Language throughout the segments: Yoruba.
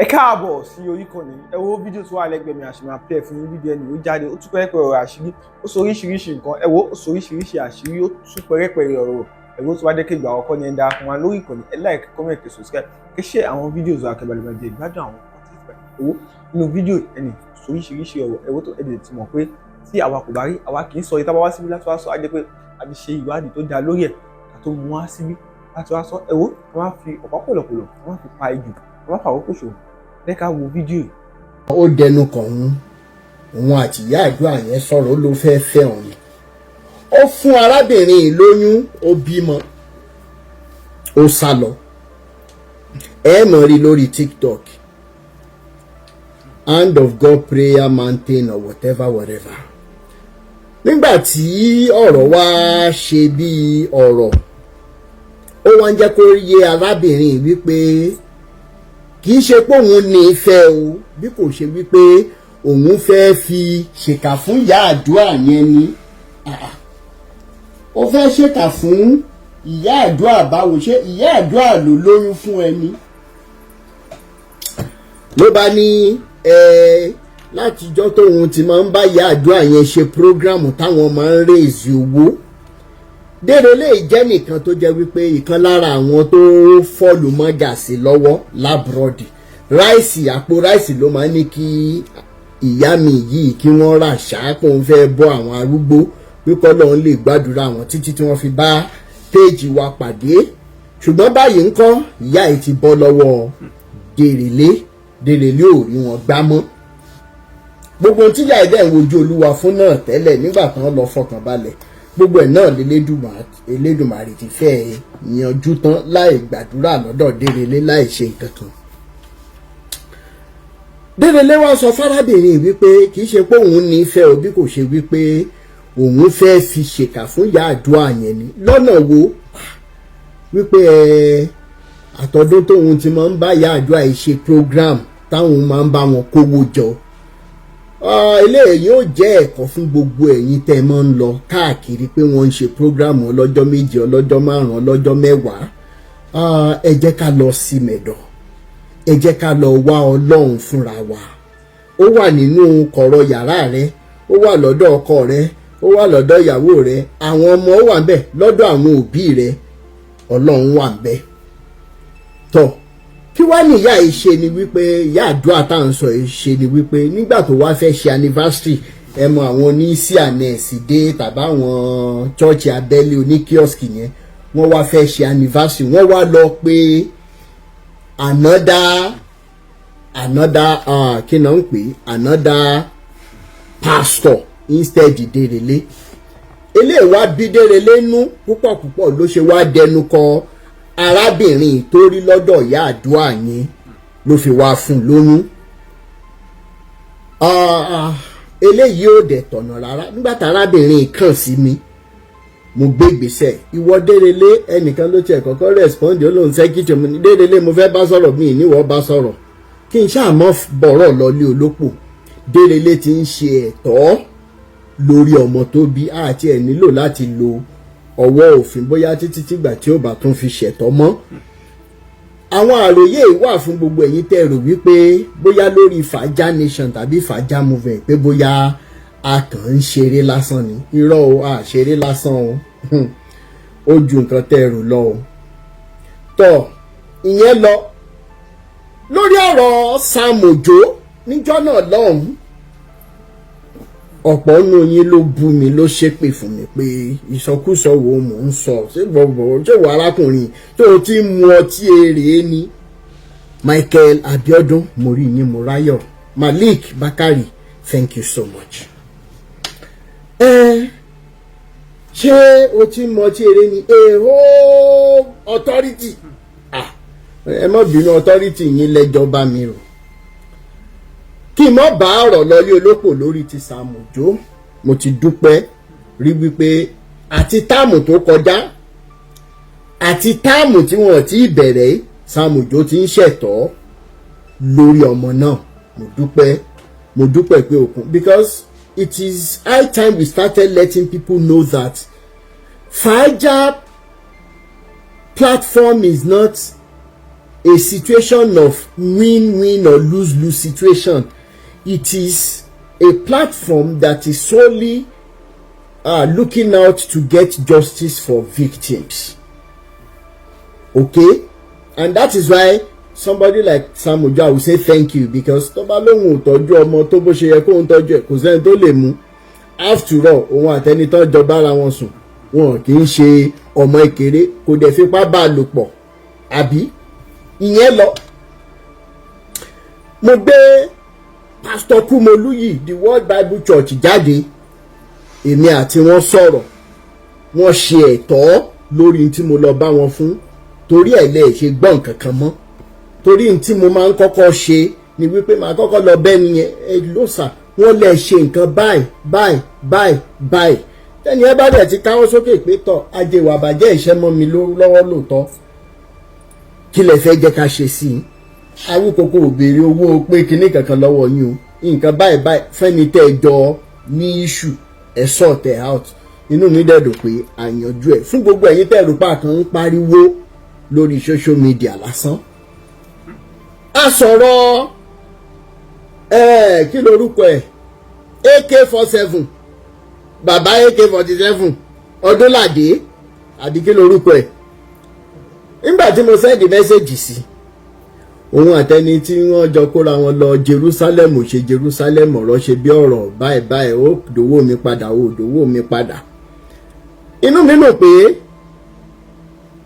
Ẹ káàbọ̀ sí orí ìkànnì. Ẹ wo fídíò tó wà lẹ́gbẹ̀ẹ́ mi, àṣìmọ̀ play fún yín. Fídíò ẹni ó jáde, ó tú pẹ́rẹ́pẹ́rẹ́ ọ̀rọ̀ àṣírí, ó sọ oríṣiríṣi nǹkan. Ẹ wo, ó sọ oríṣiríṣi àṣírí, ó tú pẹ́rẹ́pẹ́rẹ́ ọ̀rọ̀. Ẹ wo, tó bá jẹ́ kí ìgbà àkọ́kọ́ ni ẹ ń darapọ̀ wá lórí ìkànnì, ẹ like, comment, ẹ subscribe, kẹ́ share àwọn fídíò wa kẹ́ bá lè máa jẹ ìgbádùn àwọn content báyìí. Ẹ wo, nínú fídíò ẹni sọ oríṣiríṣi ọ̀rọ̀. Ẹ wo, tó ẹ dẹ̀ ti mọ̀ pé tí àwa kò bá rí, àwa kì í sọ. Ìta bá wá síbí láti wá sọ, á jẹ́ pé a ti ṣe ìwádìí tó dáa lórí ẹ̀ ká tó mú wá síbí láti wá sọ. Ẹ wo, ká má fi ọ̀pá pọ̀lọ̀pọ̀lọ̀, ká má fi pa ejò, ká má fàwọ́ kòṣò. Ẹ ká wo fídíò yìí. Ó dẹnu kàn òun, òun àti ìyá àdúrà yẹn sọ̀rọ̀, ó ló fẹ́ fẹ́ òun. Ó fún arábìnrin yìí lóyún, ó bímọ, ó sá lọ. Ẹ mọ̀ rí lórí TikTok, Hand of God Prayer Mountain or whatever whatever. Nígbà tí ọ̀rọ̀ wá ṣe bí ọ̀rọ̀, ó wá ń jẹ́ kó yé arábìnrin wípé kì í ṣe pé òun ní ìfẹ́ o, bí kò ṣe wípé òun fẹ́ fi ṣèkà fún ìyá àdúrà yẹn ni. Ó fẹ́ ṣèkà fún ìyá àdúrà báwo? Ṣé ìyá àdúrà ló lóyún fún ẹni? Ló bá ní ẹ látijọ́ tóun ti máa ń bá ìyá àdúrà yẹn ṣe program, táwọn máa ń raise owó. Dérelé jẹ́ nìkan tó jẹ́ wípé ìkan lára àwọn tó fall mọ́jà sí lọ́wọ́ l'abroad. Rice, àpò rice ló máa ń ní kí ìyá mi yìí kí wọ́n rà ṣáàpọ̀, ń fẹ́ bọ́ àwọn arúgbó, pípọ́ lọ́n lè gbàdúrà wọn títí tí wọ́n fi bá péèjì wa pàdé. Ṣùgbọ́n báyìí ńkọ́, ìyá yìí ti bọ́ lọ́wọ́ Dérelé. Dérelé ò rí wọn gbá mọ́. Gbogbo ohun tí ìyá ẹ̀ dẹ̀ ń wojú Olúwa fún náà tẹ́lẹ̀ nígbà tán lọ fọkàn balẹ̀, gbogbo ẹ̀ náà l'Elédùmarè ti fẹ́ yanjú tán, láì gbàdúrà lọ́dọ̀ Dérelé, láì ṣe nǹkan kan. Dérelé wá sọ fárábìnrin wípé kì í ṣe pé òun nífẹ̀ẹ́ o, bí kò ṣe wípé òun fẹ́ fi ṣèkà fún ìyá àdúrà yẹn ni. Lọ́nà wo? Wípé ẹ àtọdún tóun ti máa ń bá ìyá àdúrà yìí ṣe program, táwọn máa ń bá wọn kówó jọ. Eléyìí yóò jẹ́ ẹ̀kọ́ fún gbogbo ẹ̀yin tẹ́ ẹ máa ń lọ káàkiri pé wọ́n ń ṣe program ọlọ́jọ́ 7, ọlọ́jọ́ 5, ọlọ́jọ́ 10. Ẹ jẹ́ ká lọ sí mẹ̀dọ̀, ẹ jẹ́ ká lọ wá Ọlọ́run fúnra wa. Ó wà nínú kọ̀rọ̀ yàrá rẹ, ó wà lọ́dọ̀ ọkọ rẹ, ó wà lọ́dọ̀ ìyàwó rẹ, àwọn ọmọ, ó wà ńbẹ̀ lọ́dọ̀ àwọn òbí rẹ. Ọlọ́run wà ńbẹ̀. Tọ́ kí wá ní ìyá yìí ṣe ni wípé ìyá àdúrà tá à ń sọ yìí ṣe ni wípé nígbà tó wá fẹ́ ṣe anniversary, ẹ mọ àwọn oní cns dé tàbí àwọn church abẹ́lé oní kiosk yẹn, wọ́n wá fẹ́ ṣe anniversary, wọ́n wá lọ pé another, kí náà ń pè, another pastor instead Dérelé. Eléyìí wá bí Dérelé nú púpọ̀ púpọ̀, ló ṣe wá dẹnu kọ arábìnrin tó rí lọ́dọ̀ ìyá àdúrà yẹn, ló fi wá fún lóyún. Eléyìí ò dẹ̀ tọ̀nà rárá. Nígbà tá arábìnrin kàn sí mi, mo gbé ìgbésẹ̀. Ìwọ Dérelé, ẹnìkan ló tiẹ̀ kọ́kọ́ respond, ó lóun secretary. Mo ní Dérelé mo fẹ́ bá sọ̀rọ̀, mi níwọ̀ bá sọ̀rọ̀, kí n ṣáà mọ́ bọ̀rọ̀ lọ́lé olópò. Dérelé ti ń ṣe ẹ̀tọ́ lórí ọmọ tó bí, àti ẹ̀ nílò láti lo ọwọ́ òfin bóyá títí tìgbà tí ó bá tún fi ṣẹ̀tọ́ mọ́. Àwọn àròyé wà fún gbogbo ẹ̀yin tẹ́ rò wípé bóyá lórí Fàájà Nation tàbí Fàájà Movement pé bóyá a kàn ń ṣeré lásán ni. Irọ́ o, a ṣeré lásán o, ó ju nǹkan tẹ́ rò lọ o. Tọ́ ìyẹn lọ lórí ọ̀rọ̀ Sam Ojo níjọ́ náà lọ́hùn-ún. Ọ̀pọ̀ nínú yín ló bú mi, ló ṣépè fún mi pé ìsọkúsọ wo mò ń sọ, ṣé bọ̀bọ̀, ṣé wọ arákùnrin tó o ti mu ọtí èrè ni. Michael Abiodun, mo rí yín, mo ráyọ̀. Malik Bakari, thank you so much. Ẹ ṣé o ti mu ọtí èrè ni? Èho authority, ẹ má bínú, authority yín lẹ́jọ́ bá mi rò. Kí n mọ́ bá ọ̀rọ̀ lọlé olópò lórí ti Sam Ojo, mo ti dúpẹ́ rí wípé àti term tó kọjá àti term tí wọ́n ti bẹ̀rẹ̀, Sam Ojo ti ń ṣẹ̀tọ́ lórí ọmọ náà. Mo dúpẹ́, mo dúpẹ́ pé òkun, because it is high time we started letting people know that Faja platform is not a situation of win-win or lose-lose situation. It is a platform that is solely looking out to get justice for victims. Okay, and that is why somebody like Sam Ojo, I will say thank you, because tó bá lóun ò tọ́jú ọmọ tó bó ṣe yẹ kóun tọ́jú ẹ̀, kò sẹ́ni tó lè mú. After all, òun àtẹni tó jọ bára wọn sùn, wọn kì í ṣe ọmọ ìkéré, kò dẹ̀ fipá bá a lò pọ̀ àbí. Ìyẹn lọ. Mo gbé Pastor Kumoluyi, the World Bible Church, jáde. Èmi àti wọn sọ̀rọ̀, wọ́n ṣe ẹ̀tọ́ lórí tí mo lọ bá wọn fún, torí ẹ̀ lè ṣe gbọ́ nǹkan kan mọ́. Torí tí mo máa ń kọ́kọ́ ṣe ni wípé màá kọ́kọ́ lọ bẹ́ẹ̀ nìyẹn, ẹ ló sà, wọ́n lè ṣe nǹkan báyìí báyìí báyìí báyìí. Tẹ́ni ẹ bá dẹ̀ ti káwọ́ sókè pé tọ̀, ajé ìwà bàjẹ́ ìṣẹ́ mọ́ mi lọ́wọ́ lóòótọ́, kí lẹ fẹ́ jẹ́ ká ṣe sí i? Awíkoko ò béèrè owó pé kinní kankan lọ́wọ́ yín o. Nǹkan báyìí báyìí, fẹ́ni tẹ́ ẹ jọ ní issue, ẹ sort ẹ out. Inú mi dẹ̀ dùn pé àyànjú ẹ̀ fún gbogbo ẹ̀yin tẹ́ ẹ̀rù pa kan ń pariwo lórí social media lásán. A sọ̀rọ̀ ẹ̀, kí lorúkọ ẹ̀, AK-47, bàbá AK-47, Ọdúnládé àbí kí lorúkọ ẹ̀. Nígbà tí mo send message sí òun àtẹni tí wọ́n jọ kóra wọn lọ Jerusalem, ṣe Jerusalem, ọ̀rọ̀ ṣe bí ọ̀rọ̀ báyìí báyìí, ó dòwó mi padà, ó dòwó mi padà. Inú mi nù pé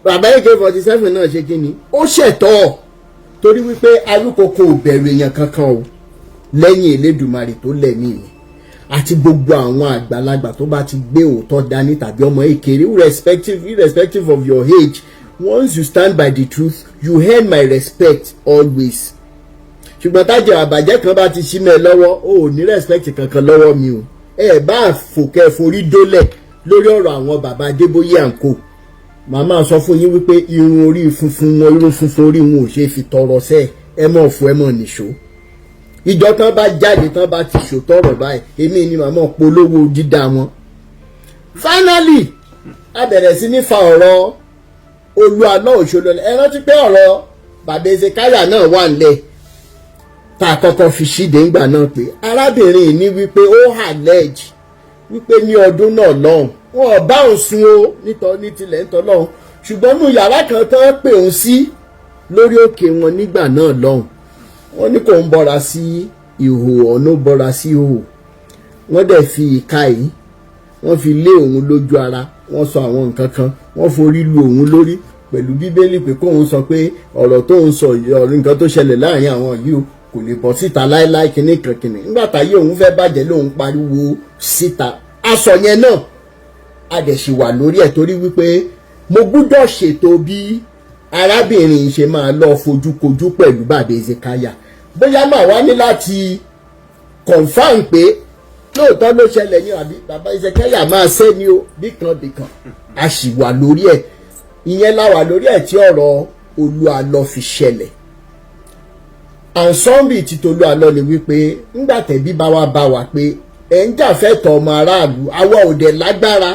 bàbá AK-47 náà ṣe kí ni, ó ṣẹ̀tọ́, torí wípé Awíkoko ò bẹ̀rù èèyàn kankan o, lẹ́yìn Elédùmarè tó lẹ̀mí mi àti gbogbo àwọn àgbàlagbà tó bá ti gbé òótọ́ dání tàbí ọmọ èkéré. Irrespective of your age, once you stand by the truth, you earn my respect always. Ṣùgbọ́n tájọ àbàjẹ́ kan bá ti ṣí mẹ́ lọ́wọ́, o ò ní respect kankan lọ́wọ́ mi o. Ẹ bá fòkẹ́ forí dólẹ̀ lórí ọ̀rọ̀ àwọn bàbá Adébóyè àǹkó, màá máa sọ fún yín wípé irun orí funfun wọn, irun funfun orí wọn ò ṣe é fi tọrọ sẹ́ẹ̀. Ẹ mọ̀ fún ẹ mọ̀ nìṣó. Ìjọ tán bá jáde tán bá ti ṣòtọrọ báyìí, èmi ni màmá polówó dídá wọn. Finally, a bẹ̀rẹ̀ sí ní fa ọ̀rọ̀ Olú Àlọ́ Òṣòlò. Ẹ rántí pé ọ̀rọ̀ bàbá Ezekiah náà wà nílẹ̀ tá a kọ́kọ́ fi ṣíde ńgbà náà, pé arábìnrin ní wípé ó allege wípé ní ọdún náà lọ́hùn, wọn ò bá òun sùn o nítọ́ ní tilẹ̀ ń tọ́ lọ́hùn, ṣùgbọ́n nù yàrá kan tán pè òun sí lórí òkè wọn nígbà náà lọ́hùn, wọ́n ní kò ń bọ́ra sí ìhò, ọ̀nà bọ́ra sí ìhò, wọ́n dẹ̀ fi ìka yìí, wọ́n fi lé òun lójú ara, wọ́n sọ àwọn nǹkan kan, wọ́n forí lu òun lórí pẹ̀lú Bíbélì, pé kóun sọ pé ọ̀rọ̀ tó ń sọ, ọ̀rọ̀ nǹkan tó ṣẹlẹ̀ láàrin àwọn yìí o, kò lè bọ́ síta láéláé, kinní kan kinní. Nígbà táyé òun fẹ́ bàjẹ́ lòun pariwo síta. Aṣọ yẹn náà a dẹ̀ ṣì wà lórí ẹ̀, torí wípé mo gbúdọ̀ ṣètò bí arábìnrin ṣe máa lọ fojúkojú pẹ̀lú bàbá Ezekiah. Bóyá màá wá ní láti confirm pé lóòótọ́ ló ṣẹlẹ̀ ní, àbí bàbá Ezekiah máa ṣẹ́ ni o, bíkan bíkan. A sì wà lórí ẹ̀. Ìyẹn la wà lórí ẹ̀ tí ọ̀rọ̀ Olú Àlọ́ fi ṣẹlẹ̀. Ànsọ́nbì tí Tolú Àlọ́ ni wípé ńgbà tẹ̀bí bá wa bá wa pé ẹ̀ ń jà fẹ́tọ̀ ọmọ aráàlú, àwa ò dẹ̀ lágbára,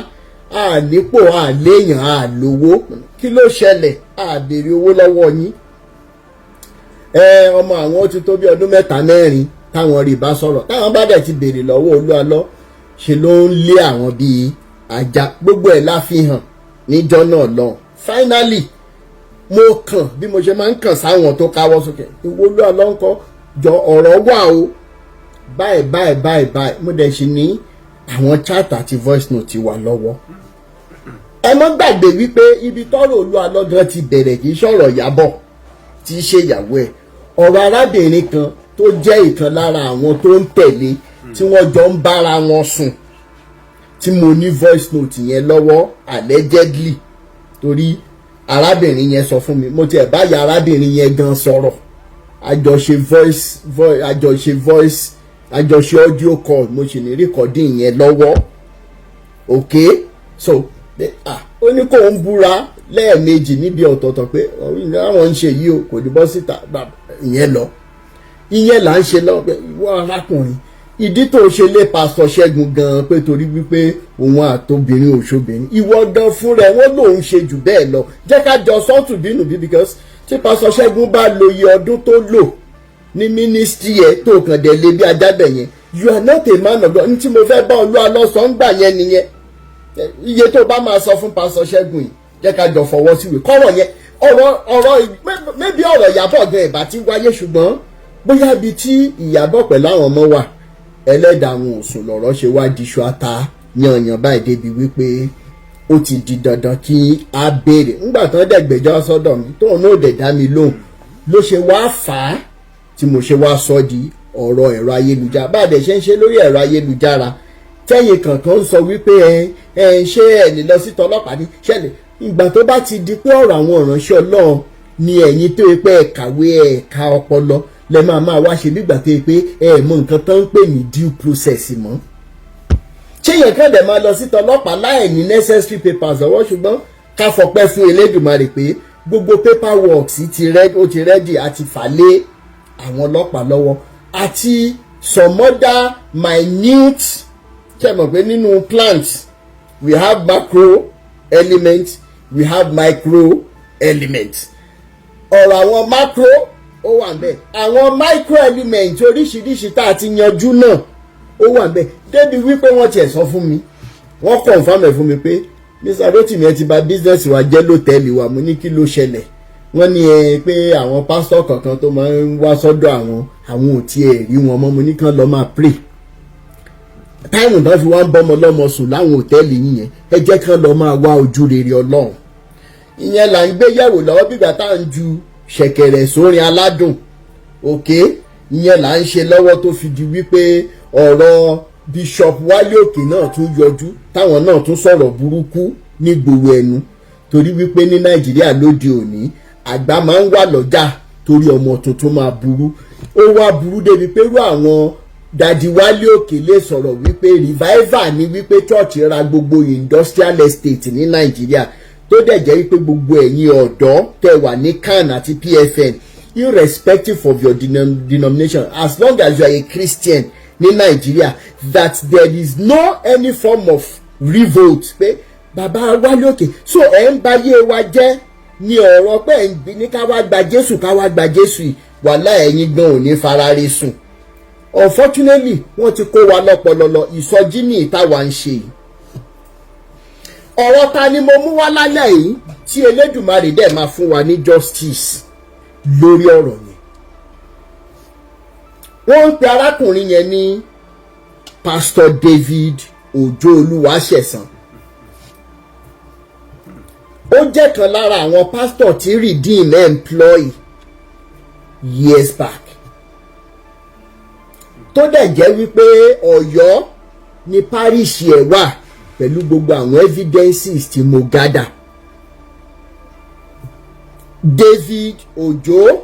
a nípò, a léèyàn, a lówó. Kí ló ṣẹlẹ̀? A béèrè owó lọ́wọ́ yín. Ẹ ọmọ àwọn ó ti tó bí ọdún 3 4 táwọn rí bá sọ̀rọ̀, táwọn bá dẹ̀ ti béèrè lọ́wọ́ Olú Àlọ́, ṣe ló ń lé àwọn bíi ajá. Gbogbo ẹ̀ la fi hàn níjọ́ náà lọ. Finally, mo kàn bí mo ṣe máa ń kàn sáwọn tó káwọ́ sókè. Ìwọ Olú Àlọ́ ńkọ́? Jọ, ọ̀rọ̀ wà o, báyìí báyìí báyìí báyìí. Mo dẹ̀ ṣì ní àwọn chat àti voice note ti wà lọ́wọ́. Ẹ mọ́ gbàgbé wípé ibi tọ́rọ̀ Olú Àlọ́ gan ti bẹ̀rẹ̀, kì í ṣọ̀rọ̀ Ìyábọ̀ tí í ṣe ìyàwó ẹ̀, ọ̀rọ̀ arábìnrin kan tó jẹ́ ìkan lára àwọn tó ń tẹ̀lé tí wọ́n jọ ń bára wọn sùn, tí mo ní voice note yẹn lọ́wọ́ allegedly, torí arábìnrin yẹn sọ fún mi. Mo tiẹ̀ báyà arábìnrin yẹn gan sọ̀rọ̀, àjọṣe voice, àjọṣe voice, àjọṣe audio call, mo sì ní recording yẹn lọ́wọ́. Ok, so ó ní kó ń búra lẹ́ẹ̀mejì níbi ọ̀tọ̀ọ̀tọ̀ pé àwọn ń ṣe yìí o, kò ní bọ́ síta. Ìyẹn lọ, ìyẹn là ń ṣe lọ. Ìwọ arákùnrin, ìdí tó ṣe lé Pásítọ̀ Ṣẹ́gun gan-an pé torí wípé òun àtobìnrin òṣobìnrin, ìwọ gan fúnra ẹ, wọ́n lòun ṣe jù bẹ́ẹ̀ lọ. Jẹ́ ká jọ sọ́ọ̀tù bínú bí, because Tí Pásítọ̀ Ṣẹ́gun bá lo iye ọdún tó lò ní ministry ẹ̀, tó kàn dé lé bí ajábẹ̀ yẹn, you are not a man of God. Ní tí mo fẹ́ bá Olúwa lọ́sàn-án gbà yẹn nìyẹn. Iye tó bá máa sọ fún Pásítọ̀ Ṣẹ́gun yìí, jẹ́ ká jọ fọwọ́ síwèé kọ́rọ̀ yẹn. Ọ̀rọ̀ maybe ọ̀rọ̀ Ìyábọ̀ gan ìbá ti wáyé, ṣùgbọ́n bóyá ibi tí Ìyábọ̀ pẹ̀lú àwọn ọmọ wà, ẹlẹ́dàá àwọn òsùn, lọ̀rọ̀ ṣe wá diṣu ata yanyan báyìí, débi wípé ó ti di dandan kí a béèrè. Ńgbà tán dẹ̀ gbẹ́jọ́ sọ́dọ̀ mi, tóun náà dẹ̀ dá mi lóhùn, ló ṣe wá fà á tí mo ṣe wá sọ di ọ̀rọ̀ ẹ̀rọ ayélujára. Bá a dẹ̀ ṣe ń ṣe lórí ẹ̀rọ ayélujára, tẹ́yìn kankan ń sọ wípé ẹ ṣé ẹ lè lọ sí tọlọ́pàá ní ṣẹlẹ̀. Ìgbà tó bá ti di pé ọ̀rọ̀ àwọn ìránṣẹ́ Ọlọ́run ni, ẹ̀yin tó yẹ pé ẹ kàwé, ẹ̀ka ọpọlọ lẹ máa máa wá ṣe nígbà tó yẹ pé ẹ mọ nǹkan tó ń pè ní due process mọ́. Ṣé yẹn kàn dẹ̀ máa lọ sí tọlọ́pàá láì ní necessary papers lọ́wọ́? Ṣùgbọ́n ká fọpẹ́ fún Elédùmarè pé gbogbo paperwork ti ready, ó ti ready, àti fà lé àwọn ọlọ́pàá lọ́wọ́, àti some other minute. Ṣe mọ̀ pé nínú plant, we have macro element, we have micro element. Ọ̀rọ̀ àwọn macro ó wà ń bẹ̀, àwọn micro element oríṣiríṣi tá a ti yanjú náà ó wà ń bẹ̀, débi wípé wọ́n tiẹ̀ sọ fún mi, wọ́n confirm ẹ̀ fún mi pé Mr. Rotimi, ẹ ti bà business wa jẹ́ lọ́tẹ̀ẹ̀lì wa. Mo ní kí ló ṣẹlẹ̀? Wọ́n ní ẹ pé àwọn pásítọ̀ kankan tó máa ń wá sọ́dọ̀ àwọn, àwọn ò tiẹ̀ rí wọn mọ́. Mo ní kán lọ máa pray. Time tó fi wá ń bọ́mọ lọ́mọ sùn láwọn hòtẹ́ẹ̀lì yìí yẹn, ẹ jẹ́ kán lọ máa wá ojú rere Ọlọ́run. Ìyẹn là ń gbé yẹ̀wò lọ́wọ́, bígbà tá à ń ju ṣẹ̀kẹ̀rẹ̀ sórin aládùn òkè. Ìyẹn là ń ṣe lọ́wọ́ tó fi di wípé ọ̀rọ̀ Bishop Wálé Òkè náà tún yọjú, táwọn náà tún sọ̀rọ̀ burúkú ní gbòòrò ẹnu, torí wípé ní Nàìjíríà lóde òní, àgbà máa ń wà lọ́jà torí ọmọ tuntun máa burú. Ó wá burú débi pé irú àwọn Daddy Wálé Òkè lè sọ̀rọ̀ wípé revival ní, wípé church ra gbogbo industrial estate ní Nàìjíríà, tó dẹ̀ jẹ́ wípé gbogbo ẹ̀yin ọ̀dọ́ tẹ́ wà ní CAN àti PFN, irrespective of your denomination, as long as you are a Christian ní Nàìjíríà, that there is no any form of revolt. Pé bàbá Wálé Òkè, so ẹ̀ ń báyé wa jẹ́ ní ọ̀rọ̀ pé ẹ̀ ń bí ní ká wá gba Jésù, ká wá gba Jésù yìí, wàhálà ẹ̀yin gan ò ní farare sùn. Unfortunately, wọ́n ti kó wa lọ́pọlọlọ. Ìsọjí ní ìta wa ń ṣe yìí. Ọ̀rọ̀ ta ni mo mú wá lálẹ́ yìí tí Elédùmarè dẹ̀ máa fún wa ní justice lórí ọ̀rọ̀ yẹn? Wọ́n ń pe arákùnrin yẹn ní Pastor David Òjó Olúwaṣẹ̀san. Ó jẹ́ kan lára àwọn pásítọ̀ tí Redeem employ years back, tó dẹ̀ jẹ́ wípé Ọ̀yọ́ ní parish ẹ̀ wà, pẹ̀lú gbogbo àwọn evidences tí mo gather. David Òjó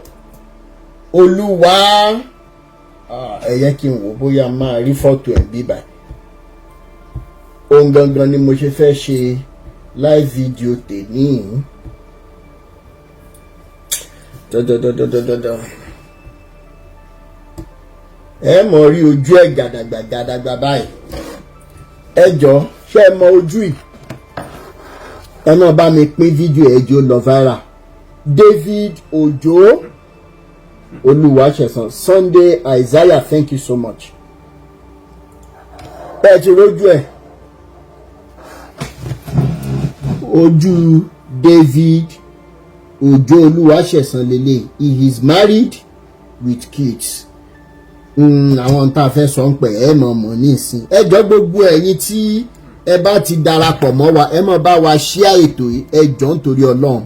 Olúwa, ẹ yẹ kí n wò bóyá máa rí fọ́tò ẹ̀ bíbà. Ohun gangan ni mo ṣe fẹ́ ṣe live video tèmi dọ́dọ́dọ́dọ́dọ́dọ́. Ẹ mọ̀ rí ojú ẹ̀ gàdàgbà gàdàgbà báyìí. Ẹ jọ, ṣé ẹ mọ ojú yìí? Ẹ náà bá mi pín fídíò ẹ jọ̀ọ́, lọ viral. David Ojo Olúwaṣẹ̀san Sunday Isaiah, thank you so much. Ẹ ti rójú ẹ, ojú David Ojo Olúwaṣẹ̀san lélẹ̀. He is married with kids. Àwọn tá a fẹ́ sọ ń pẹ̀ ẹ mọ̀ mọ̀ nísìn. Ẹ jọ, gbogbo ẹ̀yin tí ẹ bá ti darapọ̀ mọ́ wa, ẹ mọ̀ bá wa share ètò yìí. Ẹ jọ, nítorí Ọlọ́run,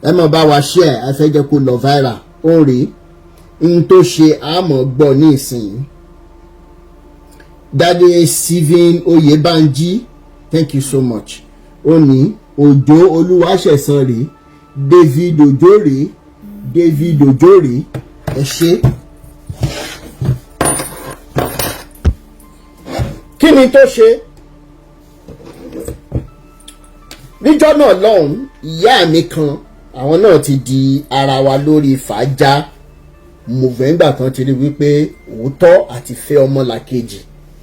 ẹ mọ̀ bá wa share. Ẹ fẹ́ jẹ́ kó lọ viral. Ó rèé n tó ṣe àmọ́ gbọ́ nísìn. Daddy Stephen Oyèbánjí, thank you so much. Ó ní Òjó Olúwaṣẹ̀san rèé, David Òjó rèé, David Òjó rèé. Ẹ ṣé. Kí ni tó ṣe níjọ́ náà lọ́hùn? Ìyá mi kan, àwọn náà ti di ara wa lórí fàájà movember kan, ti rí wípé òótọ́ àti fẹ́ ọmọlàkejì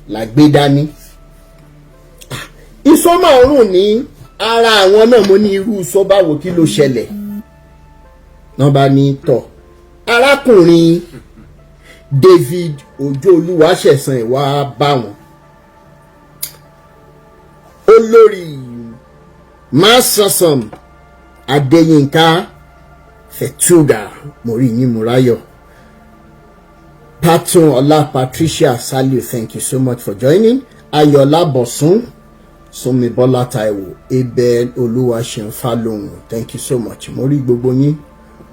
là gbé dání. Ìsọ máa rùn ní ara àwọn náà. Mo ní irú iṣó báwo? Kí ló ṣẹlẹ̀? Náà bá ní tọ̀, arákùnrin David Òjó Olúwaṣẹ̀san ìwà bá wọn, olórí Masasan Adéyínká Fẹ̀túgà, mórí yín, Múráyọ̀ Patun Ọlá, Patricia Saliu, thank you so much for joining. Ayọ̀lá Bọ̀sún, Sọmibọ́lá Táíwò, Abel Olúwaṣeun Fálóhùn, thank you so much. Mo rí gbogbo yín,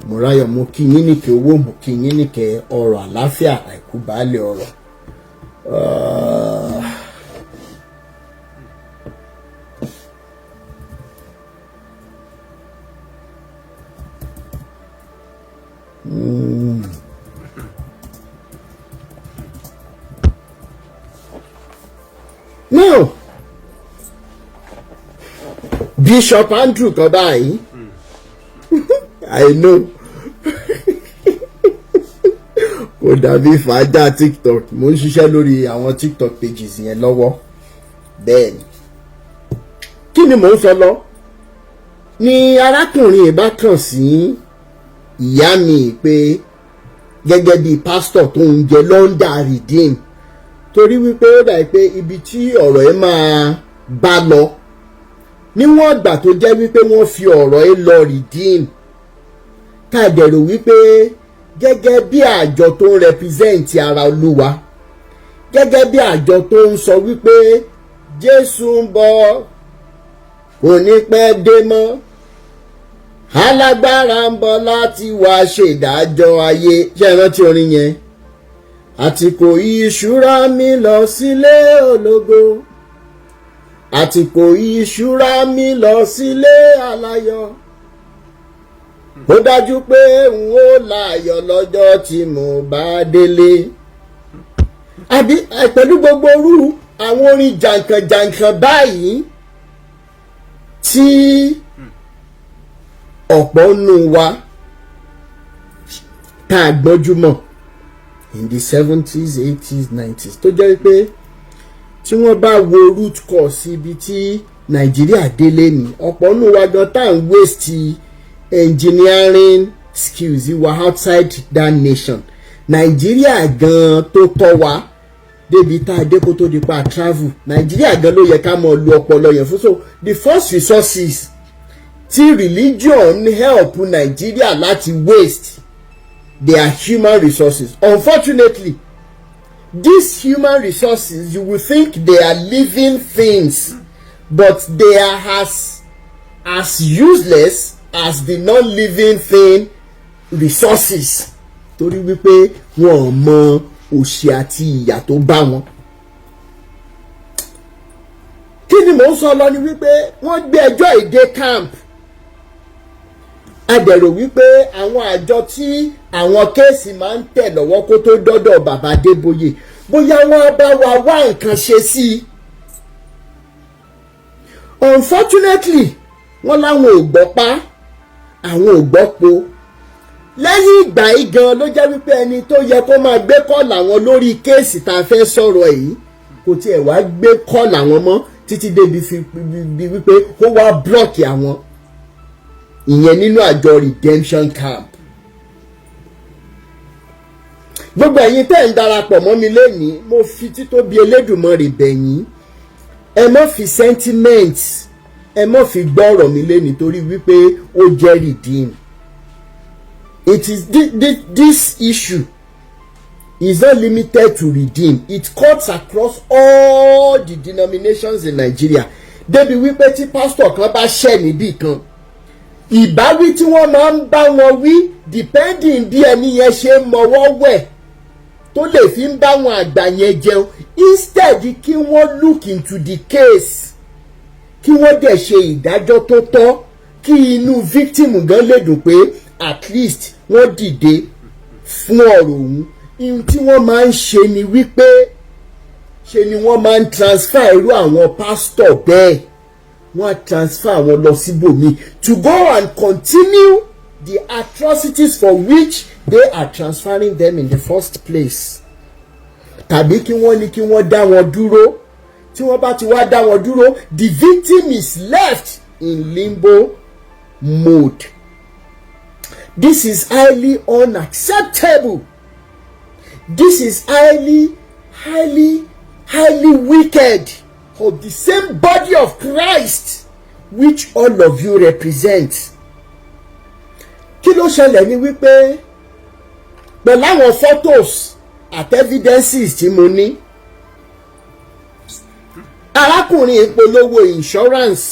Múráyọ̀, mo kí yín nìkẹ́ owó, mo kí yín nìkẹ́ ọrọ̀, àláfíà, àìkú baálé ọrọ̀. Now, Bishop Andrew kan báyìí, I know kò dàbí fàájà TikTok. Mo ń ṣiṣẹ́ lórí àwọn TikTok pages yẹn lọ́wọ́. Bẹ́ẹ̀ ni, kí ni mò ń sọ lọ ni arákùnrin ìbá kàn sí ìyá mi pé gẹ́gẹ́ bíi pásítọ̀ tó ń jẹ London Redeem, torí wípé ó dà pé ibi tí ọ̀rọ̀ ẹ máa bá lọ, níwọ̀n ìgbà tó jẹ́ wípé wọ́n fi ọ̀rọ̀ ẹ lọ Redeem, ká dẹ̀rò wípé gẹ́gẹ́ bí àjọ tó ń represent ara Olúwa, gẹ́gẹ́ bí àjọ tó ń sọ wípé Jésù ń bọ̀, kò ní pẹ́ dé mọ́, alágbára ń bọ̀ láti wá ṣèdájọ́ ayé. Ṣé ẹ rántí orin yẹn? Àtìkò ìṣúra mi lọ sílé ológo, àtìkò ìṣúra mi lọ sílé aláyọ̀, ó dájú pé n ó láyọ̀ lọ́jọ́ tí mo bá délé. Àbí pẹ̀lú gbogbo orú àwọn orin jàǹkànjàǹkàn báyìí tí ọ̀pọ̀ nù wa tá a gbọ́njú mọ̀ in the 70s, 80s, 90s, tó jẹ́ pé tí wọ́n bá wo root cause ibi tí Nàìjíríà délé ní, ọ̀pọ̀ nù wa gan tá à ń waste engineering skills wa outside that nation. Nàìjíríà gan tó tọ́ wa débi tá a dé kó tó di pa travel, Nàìjíríà gan ló yẹ ká mọ lu ọpọlọ yẹn fún. So the first resources tí religion help Nàìjíríà láti waste, they are human resources. Unfortunately, these human resources, you will think they are living things, but they are as useless as the non-living thing resources, torí wípé wọn ò mọ òṣì àti ìyà tó bá wọn. Kí ni mò ń sọ lọ ni wípé wọ́n gbé ẹjọ́ ìdè camp. A dẹ̀rò wípé àwọn àjọ tí àwọn case máa ń tẹ̀ lọ́wọ́ kó tó dọ́dọ̀ bàbá Adébóyè, bóyá wọ́n bá wa wá nǹkan ṣe sí i. Unfortunately, wọ́n láwọn ò gbọ́ pa, àwọn ò gbọ́ po. Lẹ́yìn ìgbà yìí gan ló jẹ́ wípé ẹni tó yẹ kó máa gbé call àwọn lórí case tá a fẹ́ sọ̀rọ̀ yìí kò tiẹ̀ wá gbé call àwọn mọ́, títí débi fi wípé ó wá block àwọn, ìyẹn nínú àjọ Redemption Camp. Gbogbo ẹ̀yin tẹ́ ń darapọ̀ mọ́ mi lónìí, mo fi títóbi Elédùmarè bẹ̀ yín, ẹ má fi sentiment, ẹ má fi gbọ́ ọ̀rọ̀ mi lónìí, torí wípé ó jẹ́ Redeem. It is this issue is not limited to Redeem. It cuts across all the denominations in Nigeria, débi wípé tí pásítọ̀ kan bá ṣẹ̀ níbì kan, ìbáwí tí wọ́n máa ń bá wọn wí, depending bí ẹni yẹn ṣe ń mọwọ́ wẹ̀ tó lè fi ń bá wọn àgbà yẹn jẹun, instead kí wọ́n look into the case, kí wọ́n dẹ̀ ṣe ìdájọ́ tó tọ́, kí inú victim gan lè dùn pé at least wọ́n dìde fún ọ̀rọ̀ òun, ihun tí wọ́n máa ń ṣe ni wípé ṣe ni wọ́n máa ń transfer irú àwọn pásítọ̀ bẹ́ẹ̀, wọ́n á transfer àwọn lọ síbòmíì to go and continue the atrocities for which they are transferring them in the first place, tàbí kí wọ́n ní kí wọ́n dá wọn dúró. Tí wọ́n bá ti wá dá wọn dúró, the victim is left in limbo mode. This is highly unacceptable. This is highly, highly, highly wicked of the same body of Christ which all of you represent. Kí ló ṣẹlẹ̀ ni wípé pẹ̀lú àwọn photos àti evidences tí mo ní, arákùnrin ìpolówó insurance.